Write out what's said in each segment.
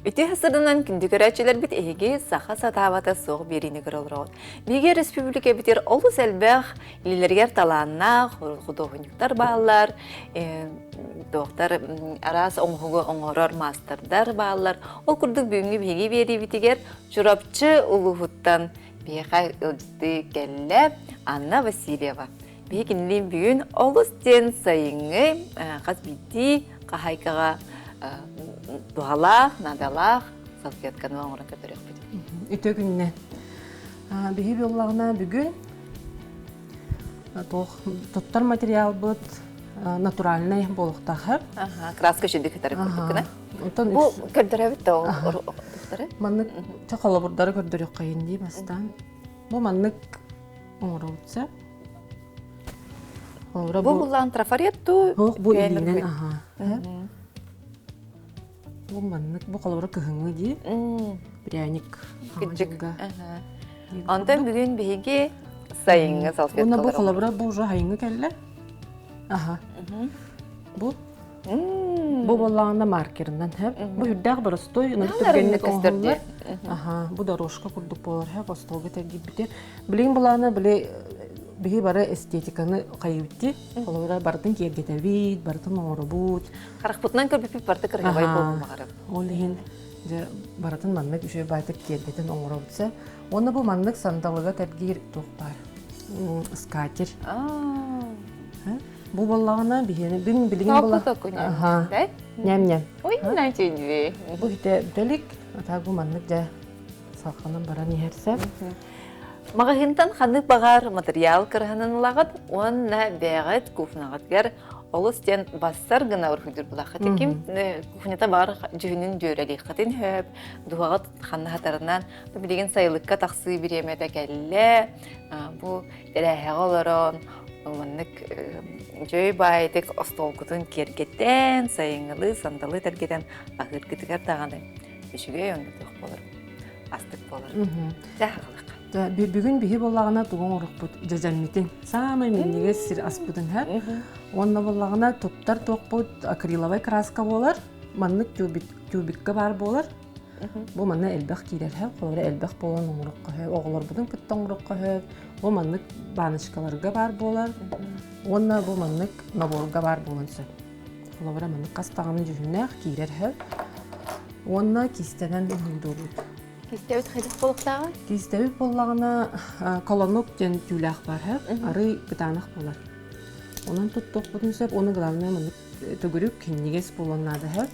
Ити сырынан күндү көрөөччүлэрбит эһиги саха сатаабата суох биэриини көрө олороҕут. Биһиги республикабитигэр олус элбэх илиилэригэр талааннаах худуоһунньуктар бааллар, туохтар араас оҥоһугу оҥорор маастардар бааллар. Ол курдук бүгүҥҥү биһиги биэриибитигэр Чурапчы улууһуттан биһиэхэ ыалдьыттыы кэллэ Анна Васильева. Биһи кинилиин бүгүн олус диэн сайыҥҥы хас биирдии хаһаайкаҕа туһалаах, наадалаах салфетканы оҥорон көрдөрүөхпүт. Үтүө күннэ. Биһи буоллаҕына бүгүн туох туттар материалбыт натуральный буолуохтаах. Краска үчүгдүк кытары курдук гына. Бу көрдөрөбүт да ол Маннык холобурдары көрдөрүөххэйин дии бастаан. Бу маннык оҥоробут Бу буллаан трафарет туу? Ох, бу илиинэн аха. Бу маннык бу холобура кыһыҥҥы дии. Пряник. Кырдьык. Онтон бүгүн биһиги сайыҥҥы салфеткалар. Уна бу холобура бу уже хайыҥҥы кэллэ. Аха. Бу Бу буоллаҕына маркерынан һэп. Бу үрдээх боростуой, ынырык түргэнник оҥоһуллар. Аха, бу дорожка курдук буолар һэп, остуолга тэлгийбити. Билигин булаана били биһи бары эстетиканы хайыбытти. Холобура барытын киэргэтэбит, барытын оҥоробут. Харахпытынан көрбүппүт барыта кырыһабай буолуон баҕарабыт. Ол иһин дьэ барытын маннык үчүгэй баайтык киэргэтэн оҥоробут сэ. Уонна бу маннык сандалыга тэлгиир туох баар? Скатерть. Бу буоллаҕына биһиэни бин билигин була. Аха. Ньэм-ньэм. Ой, начи Бу хите бүтэлик, ата бу маннык дьэ салханан баран иһэрсэ. Маҕаһыынтан ханнык баҕар материал кыраһынан ылаҕыт уонна бэйэҕит кухняҕытыгар олус диэн бассар гына уруһуйдуур булаххыт. Ким кухнята баар дьүһүнүн дьүөрэлиэххитин сөп, дууһаҕыт ханна хатарынан билигин сайылыкка тахсыы бириэмэтэ кэллэ. Бу тэрээһэҕэ олорон маннык дьөй баайытык остуолгутун киэргэтэн, сайыҥҥылыы, сандалы тэлгэтэн аһыыргытыгар даҕаны үчүгэй онно туох буолар, астык буолар. Дьэ, аҕалыахха. Бүгүн биһи буоллаҕына тугу оҥорукпут дьэдьэммитин саамай минньигэс сир аспытын һэ уонна буоллаҕына туттар туохпут акриловай краска буолар маннык тюбик тюбикка баар буолар Бу манна элбэх киирэр һэ, холобура элбэх буолан оҥороххо һэ, оҕолорбутун кытта оҥороххо һэ, бу маннык баночкаларга баар буолар уонна бу маннык наборга баар буолан сөп. Холобура маннык хас даҕаны дьүһүннээх киирэр һэ. Уонна киистэнэн уһуйдуубут. Киистэбит хайдах буолуохтааҕый? Киистэбит буоллаҕына колонок диэн түүлээх баар һэ, арый кытаанах буолар. Онон туттуохпутун сөп, уонна главное маннык төгүрүк кинньигэс буолуон наада һэ.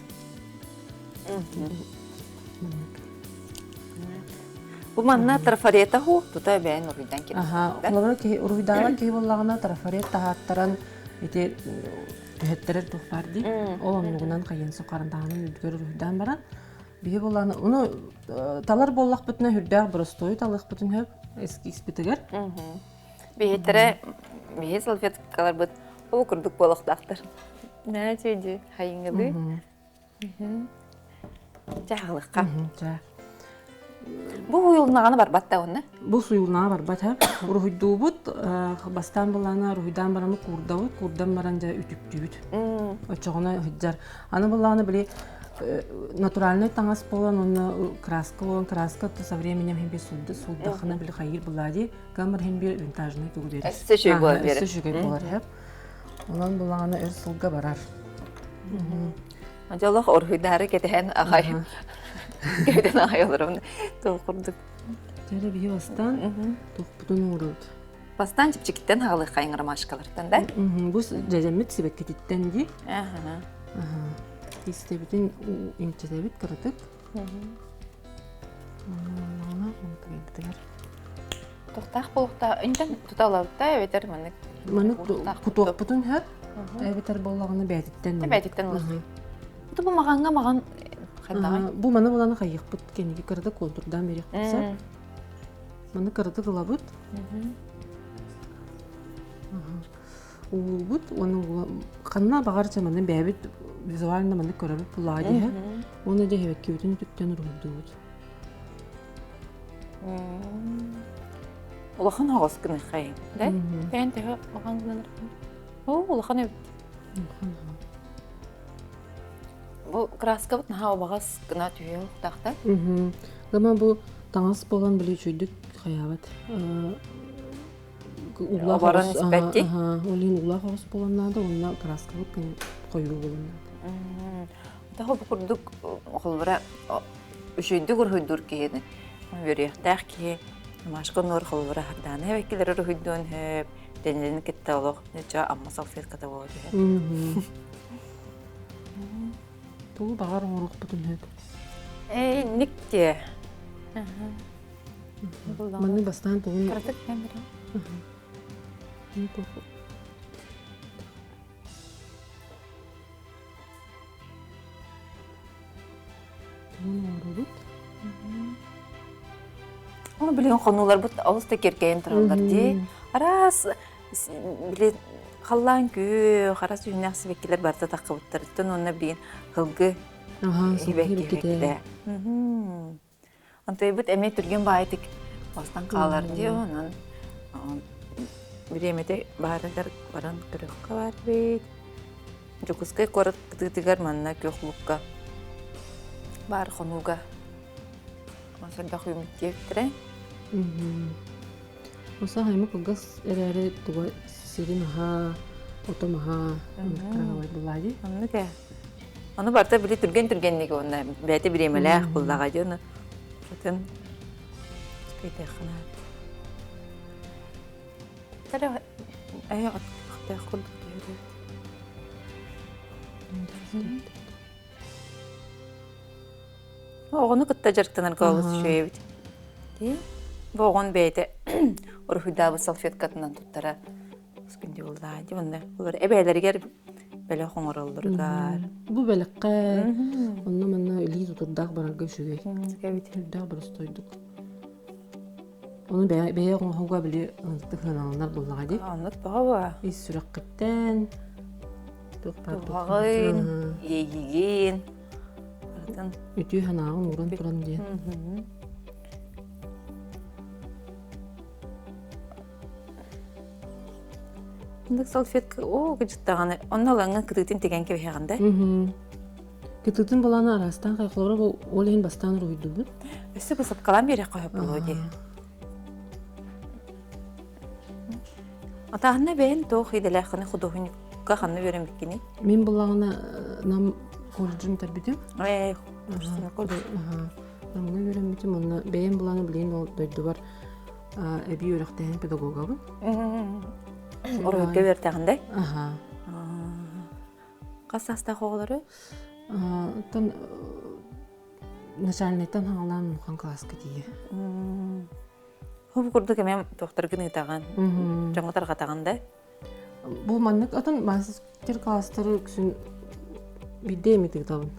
Бу манна трафарета ху тута бэйэн уруйдан киирэр. Аха, холобура киһи уруйдаабат киһи буоллаҕына трафарет таһааттаран ити түһэттэрэр туох баар дии. Ол оннугунан хайыан сохарантаҕынан үрдүгэр уруйдаан баран биһи буоллаҕына ону талар буоллахпытына үрдээх боростуойу талыахпытын сөп эскизпитигэр. Биһиттэрэ биһи салфеткаларбыт ол курдук буолуохтаахтар. Наа чүйдүү хайыҥылыы. Чэ, аҕалыахха. Чэ. Бу уйулнаҕына барбат да уонна? Бу суйулнаҕа барбат һэ. Уруһуйдуубут, бастаан былаана уруһуйдаан бараммыт куурдабыт, куурдан баран дьэ үтүктүүбүт. Оччоҕуна сылдьар. Аны былаана били натуральный таҥас буолан уонна краска буолан краска со временем хин бир сулдахына били хайыр булади камер хин бир винтажный тугу берер. Өссө үчүгэй буолар Өссө үчүгэй буолар һэ. Онон булаана өр сылга барар. Дьолох уруһуйдаары кэтэһэн аҕай кэбитэн аҕай олоробун туох курдук. Дьэ биһи бастаан туохпутун оҥоробут. Бастаан чипчикиттэн хаалыаххайын ромашкалартан да? Бу дьэдьэммит сибэккититтэн дии. Истэбитин имчэтэбит кыратык. Тохтаах буолуохтаах интэн туталабыта эбэтэр маннык Маннык кутуохпутун сөп эбэтэр буоллаҕына бээтиттэн бээтиттэн ылыах. Бу маҕаҥҥа маҕан хайдаҕай? Бу маны буланы хайыахпыт кэнниги кырата контурдаан биэриэхпит сөп. Маны кыратык ылабыт. Уулбут уонна ханна баҕар чэ маны бэйэбит визуально маннык көрөбүт буллаҕа диэһэ. Уонна дьэһэбэккибитин үтүктэн уруһуйдуубут. Улахан оҕус гыныххайын, да? Бэйэн төһө улахан гынар? Оо, улахан эбит. Бу краскабыт наһаа убаҕас гына түһүө уохтаахтар. Гама бу таҥас буолан били үчүйдүк хайаабат. Улаах Оборон испэт дии. Ол иһин улаах оҕус буолан наада, уонна краскабыт хойуу буолан наада. Таһы бу курдук холбура үчүйдүк уруһуйдуур киһини үөрүйэхтээх киһи Машка нуор холбура хардаана эбэккилэр уруһуйдуон хөп дэнилин кытта олох нөчө амма салфетката буола түһэр. Тугу баҕар оҥоруохпутун сөп. Ээ, никте. Манны бастаан тугун Кыратык кэмэрэ. Тугун оҥоробут? Оны билигин хонууларбыт олус да киэркэйэн тураллар дии. Араас били халлаан күөх, араас үүннээх сибэккилэр барыта таххыбыттарыттан уонна билигин һылгы сибэкки Онтойбут эмиэ түргэн баайытык бастан хаалар дии онон бириэмэтэ баарыгар баран көрүөххэ баар эбит. Дьокуускай куорат кытыытыгар манна күөх лукка баар хонууга сордох үүммүт диэбиттэрэ. Оса хайма кылгас эрээри туга сирин аһа, отом аһа, кыраһабай буллаа дии. Оннук ээ. Ону барыта били түргэн-түргэнник уонна бэйэтэ бириэмэлээх буллаҕа дии ону атын скайдыаххына. Тара айа аттаах курдук түһэрэ. Оҕону кытта дьарыктанарга олус үчүгэй эбит. Бу оҕон бэйэтэ уруһуйдаабыт салфеткатынан туттара күндү дии уонна олор эбээлэригэр бэлэх оҥороллоругар. Бу бэлэххэ онно манна илии тутурдаах барарга үчүгэй. Үрдээх боростуойдук. Ону бэйэ оҥоһуга били тыһыналанар буоллаҕа дии. Оннук тоҕо Ис сүрэххиттэн Туһаҕын, иэйиигин, атын Үтүө санааҕын ууран туран диэн. Ындык салфетка оо кыдьыттаҕаны онно ылаҥҥа кытыытын тигэн кэбиһэҕин да Кытыытын балаана араастаан хайхолоро ол иһин бастаан уруһуйдуубут. Өссө бысыпкалаан биэриэххэ сөп буолуо дии. Атааһына бэйэн туох идэлээххиний худуоһунньукка ханна үөрэммиккиний? Мин буллаҕына Нам колледжын бүтэрбитим. Ээ, Намҥа үөрэммитим уонна бэйэм булааны билигин ол дойдубар эбии үөрэхтээһин педагогабын. Уруһуйга үөртэҕин да? Аха. Хас саастаах оҕолору? Оттон начальнайтан хаалаан улахан кылааска тиийэ. Бу курдук эмиэ туохтаргын ыытаҕын, дьоҥҥо тарҕатаҕын да? Бу маннык атын мастер-класстары үксүн биирдэ эмит ыытабын.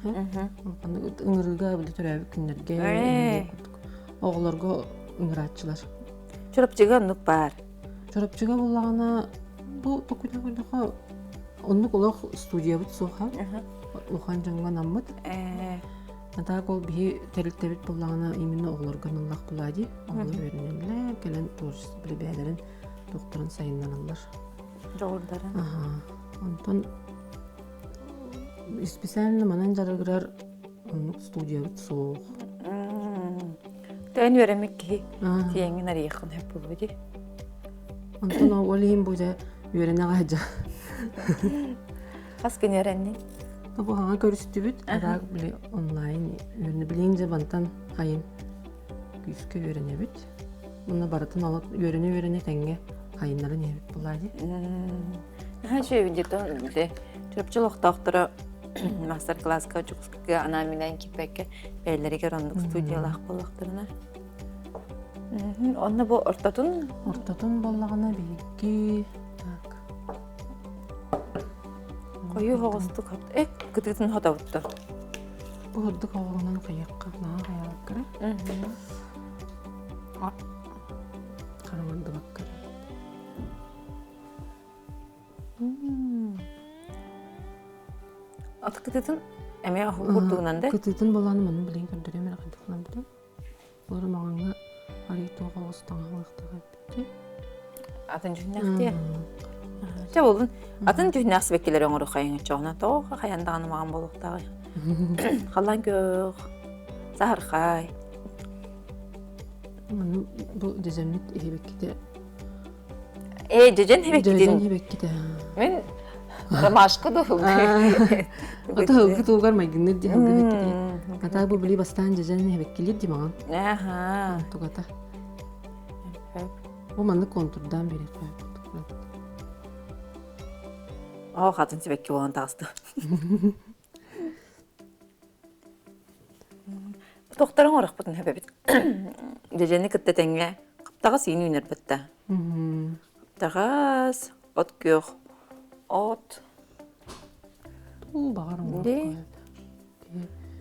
Ыҥырыыга били төрөөбүт күннэргэ оҕолорго ыҥырааччылар. Чурапчыга оннук баар. Чурапчыга буллаҕына бу токуйда оннук олох студиябыт суоха. Улахан дьоҥҥо анаммыт. А так ол биһи тэрилтэбит буоллаҕына именно оҕолорго аналлаах буолаа дии. Оҕолор үөрэнэллэр, кэлэн творчество бэйэлэрин туохтарын сайыннараллар. Дьоҕурдарын. Аха. Онтон специально манан дьарыгырар оннук студиябыт суох. Тэн үөрэммит киһи тиэҥҥин арыйыаххын сөп буолуо дии. Онтон ол иһин бу дьэ үөрэнэ аҕай Хас күн үөрэнниҥ? Бу хаҥа көрүстүбүт, араак били онлайн үөрэнэ билигин дьэ бантан хайын күүскэ үөрэнэбит. Уонна барытын олох үөрэнэ-үөрэнэ тэҥҥэ хайыннарын иһэбит буолаа дии. Наһаа үчүгэй видеотон били Чурапчы олохтоохторо мастер-класска Дьокуускайга анаан-минээн киирбэккэ бэйэлэригэр оннук студиялаах буоллахтарына. Онно бу ортотун Ортотун буоллаҕына биһиги так Хойуу оҕустук э кытыытын хотобуттар. Бу ордук оҕолонон хайыахха наһаа хайаабаккара. Хараҥардыбакка. Ат кытыытын эмиэ курдугунан да? Кытыытын болааны манны билигин көрдөрүөм эрэ хайдахынан бүтэн. Олору маҕаҥҥа арый туох оҕус таҥаһылыахтаах эбиппит. Атын дьүһүннээх дии. Чэ буолун. Атын дьүһүннээх сибэккилэри оҥоруоххайыҥ оччоҕуна тоҕо хайан даҕаны маҕан буолуохтааҕый. Халлаан күөх, саһархай. Маны бу дьэдьэммит иһибикките. Ээ, дьэдьэн иһибиккитин. Дьэдьэн иһибикките. Мин ромашка да Ата һылгы тугар майгынныр ди һылгы иһибикките. Ата бу били бастаан дьэдьэн иһибиккилир ди маҥан. Аха. Тугата. Бу маннык контурдаан биэрэр. Оо, хатын сибэкки буолан таҕыста. Тохторон орохпутун хөбөбүт. Дьэдьэни кытта тэҥҥэ хаптаҕас иин үүнэр бытта. Хаптаҕас, от күөх, от. Туу баҕар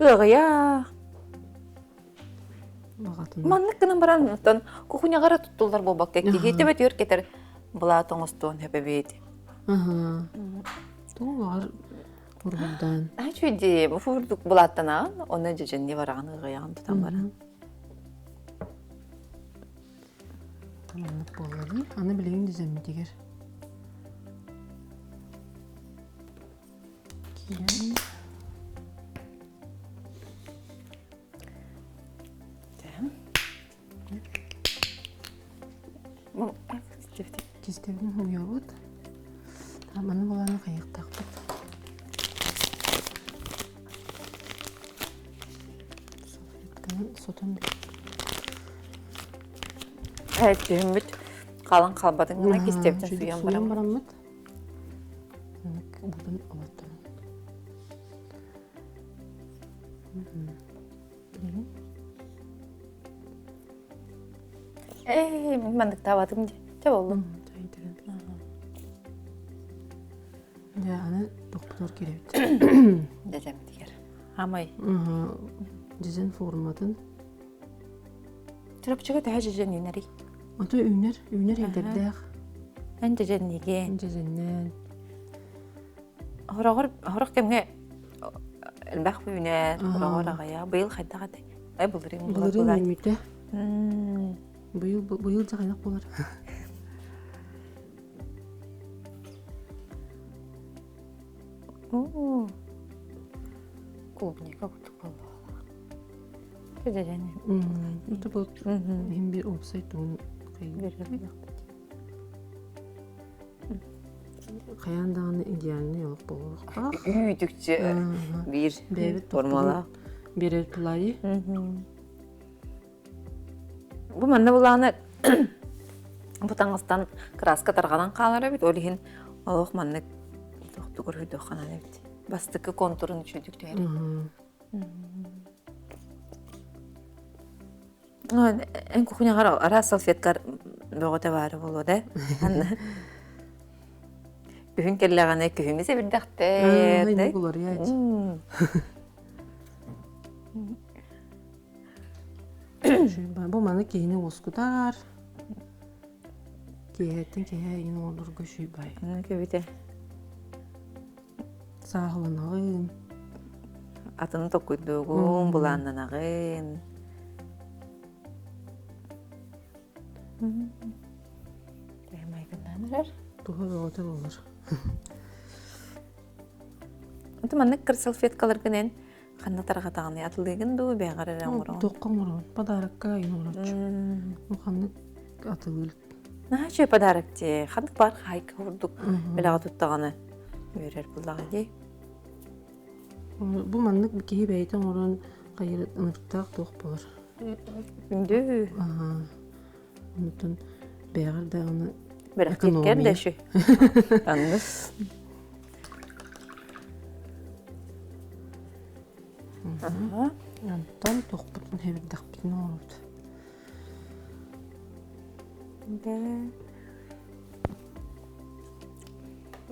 Ыаҕыйа. Маннык гынан баран оттон кухняҕа туттуллар буолбакка киһи төбөтүгэр кэтэр былаат оҥостуон сөп эбит. Туу баҕар Уруһуйдаан. Үчүгэй бу курдук былааттанаҕын, онно дьэдьэнни бараҕын, ыҕыйаҕын тутан баран. Маннык буолла дии. Аны билигин дьэдьэммитигэр киирэн Кистэбин хомуйабыт. Маны буланы хайыахтаахпыт. Салфетканан сотон Түһүммүт халан халбатын гына кистебитин суйан бараммыт. бараммыт. Бутун олоттонон. Ээ, мин манныктаабатым дии. Чэ буоллум. Дьэ, аны тохпутугар киирэбит. Дьэдьэммитигэр. Амай. Дьэдьэн форматын. Чурапчыга төһө дьэдьэн үүнэрий? Ото үүнэр, үүнэр эдэрдээх. Эн дьэдьэннигэ. Дьэдьэннээн. Хороҕор, хорох кэмҥэ элбэх үүнэр, хороҕор аҕыйах. Быйыл хайдах этэй? Ай былырыын Былырыын үүммүтэ. Быйыл быйыл дьаҕайнах буолар. Оо. Клубника курдук буолла. Дьэдьэн. Это был иһин бир уопсай тугун Хайаан даҕаны идеальный олох буолуохтаах. Үүтүкчү биир Бэйэбит формалаах. Биэрэр тулайы. Бу манна булааны бу таҥастан краска тарҕанан хаалар эбит, ол иһин олох маннык тохтугар хойдуохханан эбит. Бастакы контурун үчүгдүк түһэр. Эн кухняҕар араас салфеткар бөҕөтө баара буолуо да? Күһүн кэллэҕинэ күһүҥҥү сэбирдэхтэр. Бу маны киһини уоскутар. Киэһэттэн киэһэ иин оҥорорго үчүгэй. Көбүтэ. Сааһыланаҕын. Атыны токуйдуугун, былааннанаҕын. Майгыннаан эрэр. Туһа бөҕөтө буолар. Ити маннык кыр салфеткаларгын эн ханна тарҕатаҕыный? Атылыыгын дуу, бэйэҕэр эрэ оҥороҕун? Туохха оҥороҕун? Подарокка айан оҥороччу. Ханнык атылыыр Наһаа үчүгэй подарок дии. Ханнык баар хаһайка курдук бэлэҕи туттаҕына үөрэр буллаҕа дии. Бу маннык киһи бэйэтэ оҥорон хайыр ынырыктаах туох буолар. Күндү. Онтон бэйэҕэр даҕаны Бэлэхтииркэр да үчү. Анныс. Онтон туохпутун хэбирдэхпитин оҥоробут.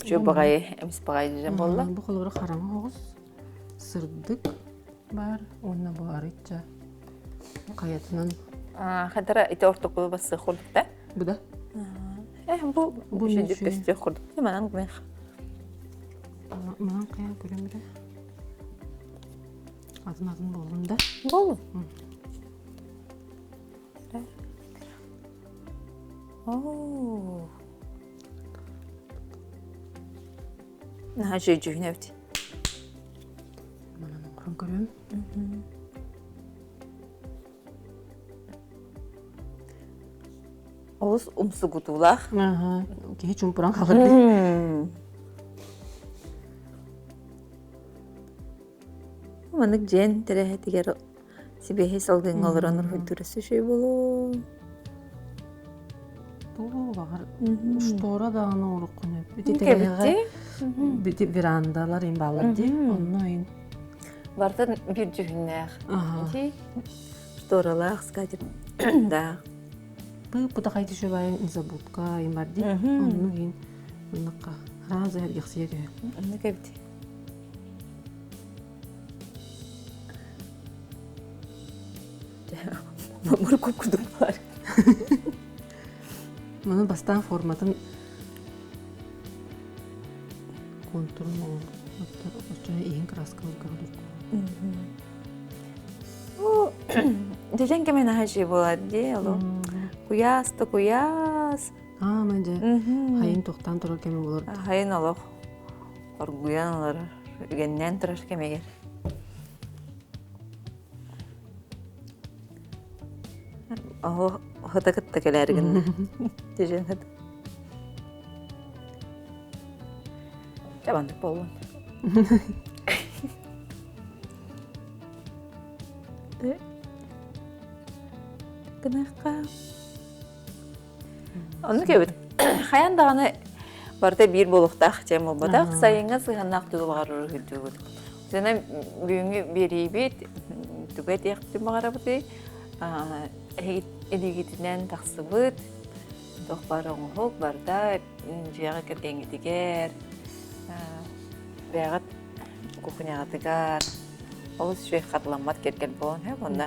Үчүгэй баҕайы, эмис баҕайы дьон буолла. Бу холобура хараҥа оҕус, сырдык баар уонна бу арыйча хайатынан. Хадара ити ортоку бассыах курдук да? Бу да? Э, бу бу көстүөх курдук. Манан гынах. Манан хайа көрөм эрэ. Атын атын буоллун да? Буоллун. Оо. Наһаа үчүгэй дьүһүн эбит. Оҥорон көрүөм. Олус умсугутуулаах. Киһи чумпуран хаалар дии. Маннык дьиэн тэрэһэтигэр сибиэһэй салгыҥҥа олорон уруһуйдуур өссө үчүгэй буолуо. Бу баҕар штора даҕаны оҥороххун ити тэрэһэҕэ бити верандалар им бааллар дии онно ин Барытын биир дьүһүннээх. Ити шторалаах скатерть да. Пы-пытахай түшөбайын незабудка им бар дии онну ин оннукка раза эргихсийэ түһэ. Оннук эбит. Муркуп курдук буолар. Маны бастаан форматын контурун оччону иһин краскаларга Дьэдьэн кэмэ наһаа үчүгэй буолар дии олу. Куйаас да куйаас. Аа, дьэ, хайын тохтоон турар кэмэ буолар. Хайын олох оргуйан олорор, үгэннээн турар кэмигэр. Оһо хыта кытта кэлээри гынна. Дьэдьэн хыта. Чабандык буоллун. Гыныахха. Оннук эбит. Хайан даҕаны барыта биир буолуохтаах диэн буолбатах. Сайыҥҥа сыһыаннаах тугу баҕарар уруһуйдуубут. Сена бүгүҥҥү биэриибит тугу этиэхпитин баҕарабытый? Илиигитинэн тахсыбыт туох баар оҥоһук барыта дьиэҕэ кэргэҥҥитигэр, бэйэҕит кухняҕытыгар олус үчүгэй хатыламмат кэргэн буолан сөп уонна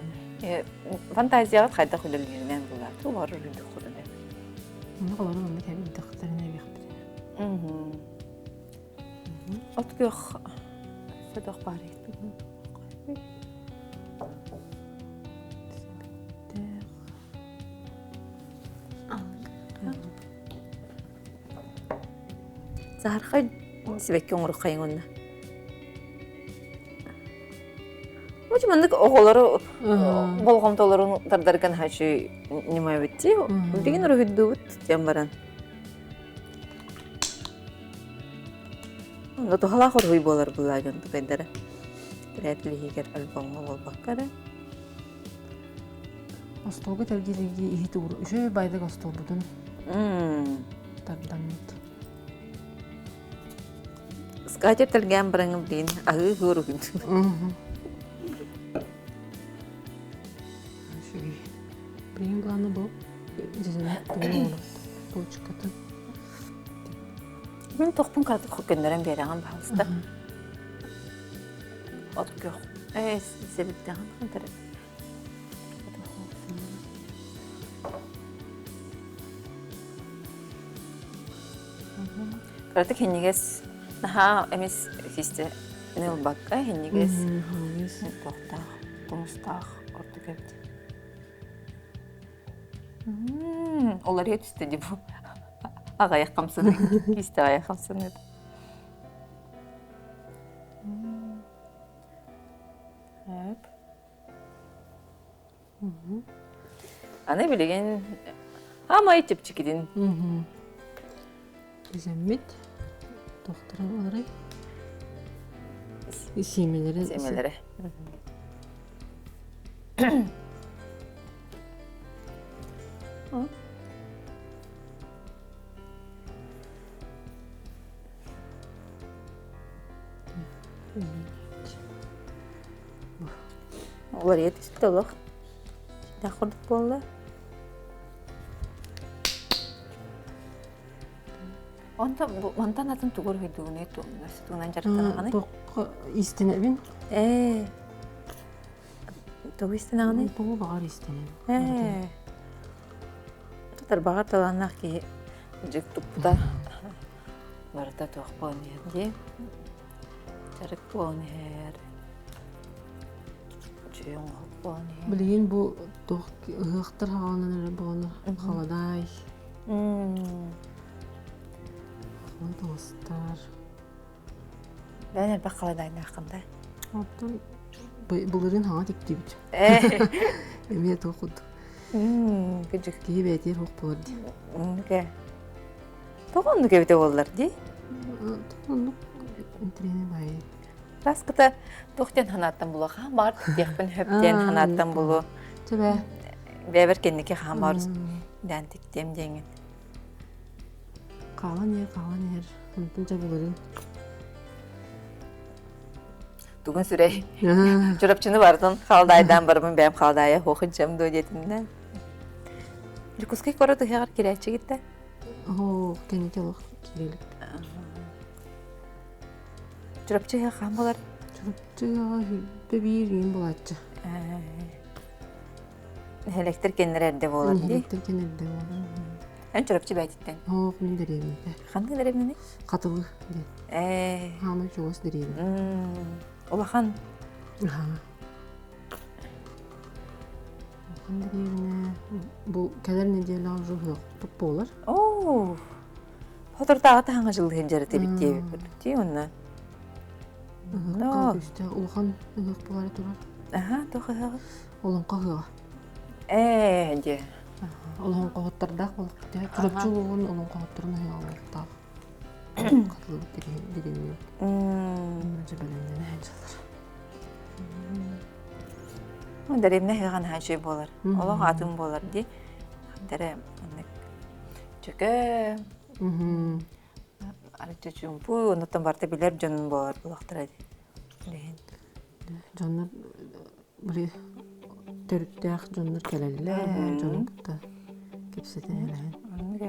фантазияҕыт хайдах үлэлииринэн булар тугу баҕарар уруйдуоххутун сөп. Онно олору онно кэбидэхтэрин эбиэхпит. От күөх сөдөх баар Саһархай сибэкки оҥоруоххайыҥ уонна. Очень маннык оҕолору болҕомтолорун тардарган хачы ньыма эбит дии. Билигин уруһуйдуубут диэн баран. Онно туһалаах уруһуй буолар булаа дьон тукайдара. Тирээт лиһигэр альбомҥа буолбакка эрэ. Остуолга тэлгиирдии иһит ууру үчүгэй байдык остуолбутун тардаммыт. Скатерть тэлгээн бараҥым диин аһыы уруһуйдун. Үчүгэй. Билигин главное бу точкатын. Мин тохпун кыратык көннөрөн биэрэҕин пожалуйста. От күөх. Ээ, сэбирдэҕин хантары. Кыратык хинньигэс наһаа эмис кисте ылбакка хинньигэс туохтаах тумустаах ордук эбит. Уларыйа түстэ дии бу. Аҕыйах хамсаныы, кисте аҕыйах хамсаныы. Аны билигин аамай чэпчэкитин. Изэммит тохторо олорой. Сиэмэлэри. Сиэмэлэри. Уларыйа түстэ олох. Дах курдук буолла. Онтон мантан атын тугу уруһуйдуугунуй тугунан дьарыктанаҕыный? Туохха иистэнэбин? Ээ. Тугу иистэнэҕиний? Тугу баҕар иистэнэбин. Ээ. Тарбаҕар талааннаах киһи дьик туппута барыта туох буолан иһэр дии. Дьарык буолан иһэр. Үчүгэй оҥоһук буолан иһэр. Билигин бу туох ыһыахтар хааланан эрэ буоланар халадаай. Халан таҥастар. Бэйэн элбэх халадаайдааххын да? Оттон Былырыын хаҥа тиктибит. Эмиэ туох курдук. Кыдьык. Киһи бэйэтигэр суох буолар дии. Оннук Тоҕо оннук эбитэ буоллар дии? Оннук интэриэһинэй баайы. Раскыта туох диэн ханааттан булуо хаан баҕар тиктиэхпин хөп диэн ханааттан булуо. Төбө. Бэбэр кэнники хаан баҕар дээн тиктиэм диэҥин. Хаалан иһэр, хаалан иһэр. Онтон дьэ буларын. Тугун сүрэй. Чурапчыны бардын хаалдаайдаан барабын бэйэм хаалдаайа хуохунчам дуо диэтиннэ. Дьокуускай куорат ыһыаҕар кирээччи гиттэ. Оо, кэнники олох киирэлик. Чурапчы ыһыах хаан болар? Чурапчы ыһыаҕа хүлбэ биир иин булааччы. Нэһилиэктэр кэннэрэ эрдэ буолар дии. Нэһилиэктэр кэннэ эрдэ буолар. Эн Чурапчы бээтиттэн? Оох, мин дэриэбинэтэ. Ханнык дэриэбинэний? Хатылы диэн. Ээ. Хаамай чугас дэриэбинэ. Улахан. Аха. Улахан дэриэбинэ. Бу кэлэр нэдиэлэҕэ уже ыһыахпыт буолар. Оо. Соторутааҕы таһаҥа дьыллыһын дьарытыбит диэбиппит дии онно. Ыһыахха күүстээх улахан ыһыах буолара турар. Аха, туох ыһыаҕа? Олоҥхо ыһыаҕа. Ээ, дьэ. Олоҥхоһуттардаах буоллахпыт. Чурапчы улууһун олоҥхоһуттарын ыһыаҕа буолуохтаах. Хатылыбыт дириҥниир. Дьэ бэлэмнэнэ сылдьаллар. Дэриэбинэ ыһыаҕа наһаа үчүгэй буолар. Олох атын буолар дии. Дэрэ маннык чөкө арычча чуумпу, оннуттан барыта билэр дьонун буолар буолуохтара дии. Дьоннор били төрүттээх дьоннор кэлэллэр, дьону кытта кэпсэтэн Оннук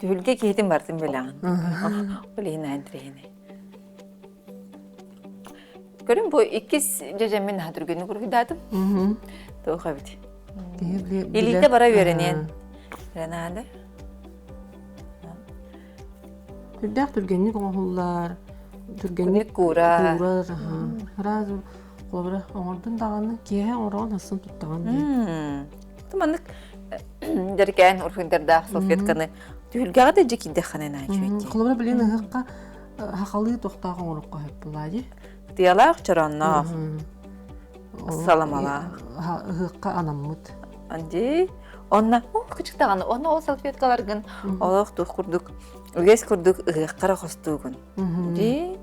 Түһүлгэ киһитин барытын билэҕин. Ол иһин аан тириһинэй. Көрүн бу иккис дьэдьэммин наһаа түргэнник уруһуйдаатым. Туох эбит. Илиитэ бара үөрэниэн. Ренаада. Үрдээх түргэнник оҥоһуллар, түргэнник куурар. Куурар, аһаа. Холобура, оҥордун даҕаны, киэһэ оҥороҕун ахсын туттаҕын диэн. Маннык дьэрикээн уруһуйдардаах салфетканы түһүлгэҕэ да дьэ киирдэххинэ наһаа үчүгэй. Холобура, билин ыһыахха хахалыы туохтаах оҥороххо сөп буолаа дии. Тыалаах, чороонноох, саламалаах. Ыһыахха анаммыт. Дии. Онно кычык даҕаны, онно ол салфеткаларгын олох туох курдук, үгэс курдук ыһыаххара хостуугун. Дии.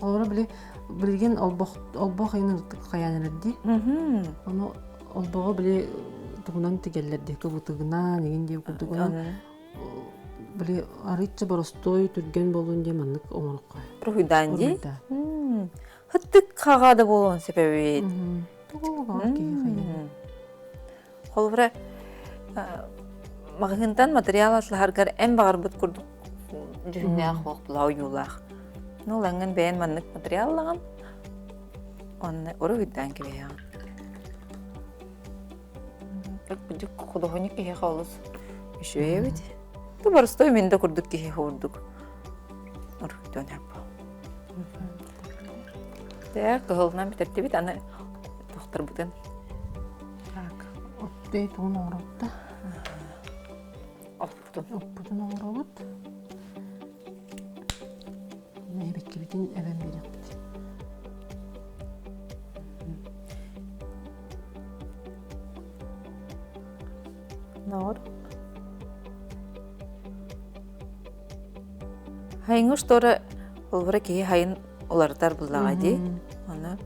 Олоро били билигин олбох олбох ыйын хайаан эрэр дии. Ону олбоҕу били тугунан тигэллэр дии кыбытыгынан игин диэн курдугунан били арыычча боростуой түргэн буолун диэн маннык оҥороххо. Уруһуйдаан дии. Хыттык хаҕа да буолуон сөп эбит. Холобура, маҕаһыынтан материал атлаһаргар эн баҕарбыт курдук дьүһүннээх суох була ойуулаах. Ну, ылаҥҥын бэйэн маннык материаллаҕын, онно уруһуйдаан кэбиһэҕин. Художник киһиэхэ олус үчүгэй эбит. Ту боростуой мин да курдук киһи курдук уруһуйдуон сөп. Тэ кыһылынан бүтэрдибит аны тохторбутун. Так, оттей тугун оҥоробут Оппутун. Оппутун оҥоробут. Эбиккибитин эбэн биэриэхпит. Ноор. Хайыҥы штора холобура киһи хайын уларытар буллаҕа дии. Аны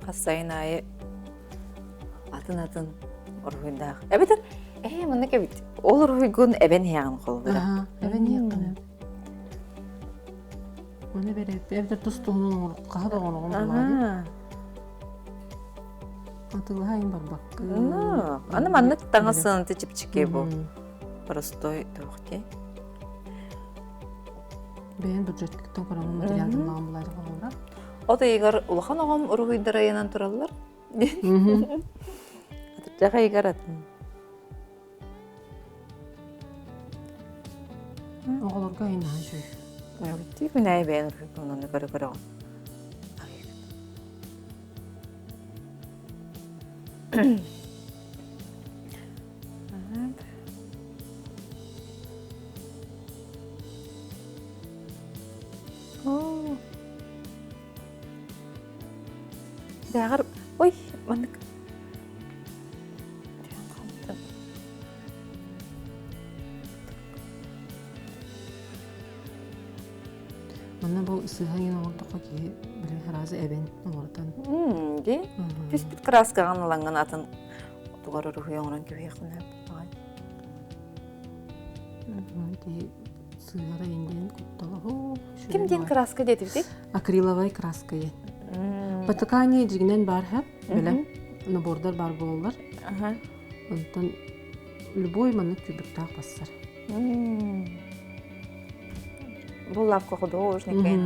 хас сайын аайы атын-атын уруһуйдаах. Эбэтэр ээ маннык эбит. Ол уруһуйгун эбэн иһэҕин холобура. Эбэн иһэххин. Оны берет. Эбэтэр тус туһунан оҥорукка да оҥороҕун булаҕа Атылаһа ин барбакка. Аны маннык таҥас сыаната чэпчэки бу. Простой туох дии. Бэйэн бюджеттан көрөҥүн материалдан булаары холобура. От ыйыгар улахан оҕом уруһуйдара ыйанан тураллар. Атырдьах ыйыгар атын. Оҕолорго айнаһа үчүгэй. Тии күнээйи бэйэн уруһуйгун көрө көрөҕүн. Тааҕар, ой, маннык Манна бу сыыһа иҥэн оҥордоххо киһи били сразу эбэн оҥоротон. Ди. Түспүт краскаҕын ылаҥҥын атын тугар уруһуй оҥорон кэбиһиэххин сөп. Киһи сыыһара иҥэн куттала. Ким диэн краска диэтибитий? Акриловай краска диэн. Потакание дьигинэн баар хэп, бэлэм набордар баар буолаллар. Онтон любой маннык тюбиктаах бассар. Бу лавка художник дии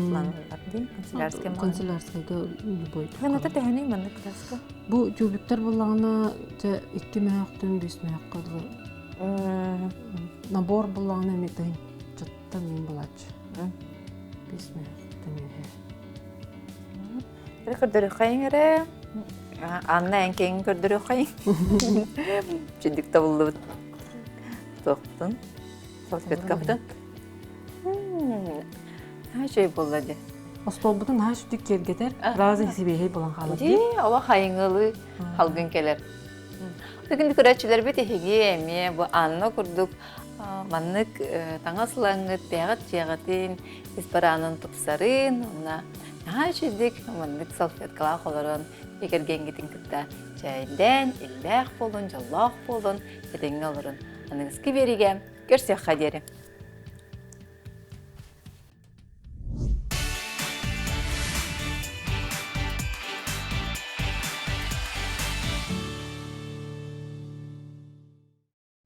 канцелярскай Канцелярскайга любой. Ханата төһөнүй маннык краска? Бу тюбиктар буллаҕына дьэ икки мөһөхтөн бес мөһөхкө дылы. Набор буллаҕына эмиэ тыһынчаттан мин булааччы. Бес мөһөхтөн үһэ. Көрдөрүөххэйиҥ эрэ. Анна эн киэҥин көрдөрүөххэйиҥ. Чүдүк табыллыбыт. Туохтун? Салфеткабытын. Наһаа үчүгэй буолла дии. Остуолбутун наһаа үчүгдүк киэргэтэр, разы сибиэһэй буолан хаалар дии. Дии, ола хайыҥылыы халгын кэлэр. Бүгүн көрөөччүлэрбит эһиги эмиэ бу Анна курдук маннык таҥас ылаҥҥыт бэйэҕит дьиэҕитин ис бараанын тупсарын, уонна наһаа үчүгдүк маннык салфеткалаах олорон кэргэҥҥитин кытта чээйдээн, иллээх буолун, дьоллоох буолун, этэҥҥэ олорун. Аныгыскы биэриигэ көрсүөххэ диэри.